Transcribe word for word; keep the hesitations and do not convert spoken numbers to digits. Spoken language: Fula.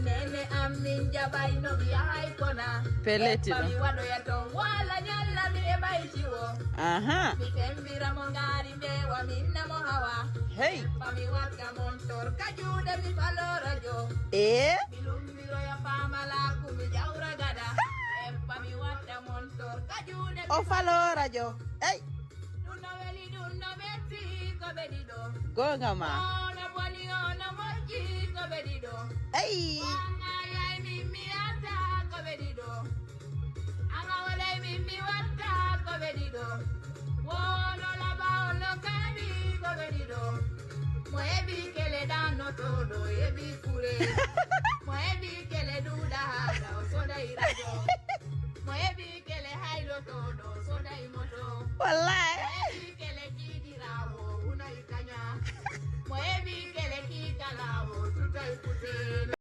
Nene am min jaɓay no mi yahay kona. Peleti ɗo. Mi waɗoya ton wala ñalla mi e ɓayti o. Aha. Mi tembira mo ngaari mbewa min namo hawa. Hey. Ɓa mi watta montor ka juuɗe mi falora jo. E? Mi lumbiroya pamalaaku mi jawra gada. Ɓa mi watta montor ka juuɗe mi o falora jo. Hey. Ɗum no weli ɗum no metti ko ɓe ɗiɗo. Gonga ma. Ono boni ono moƴƴi ko ɓe ɗiɗo. Eyi. Wanga yay min mi atta ko ɓe ɗiɗo. Anga wolay min mi watta ko ɓe ɗiɗo. Wono laba ono kani ko ɓe ɗiɗo. Mo heɓi kele ɗan no todo heɓi kure. Mo heɓi kele duɗa haɗa o soday rajo. Mo heɓi kele haylo todo soday moto. Wallahi.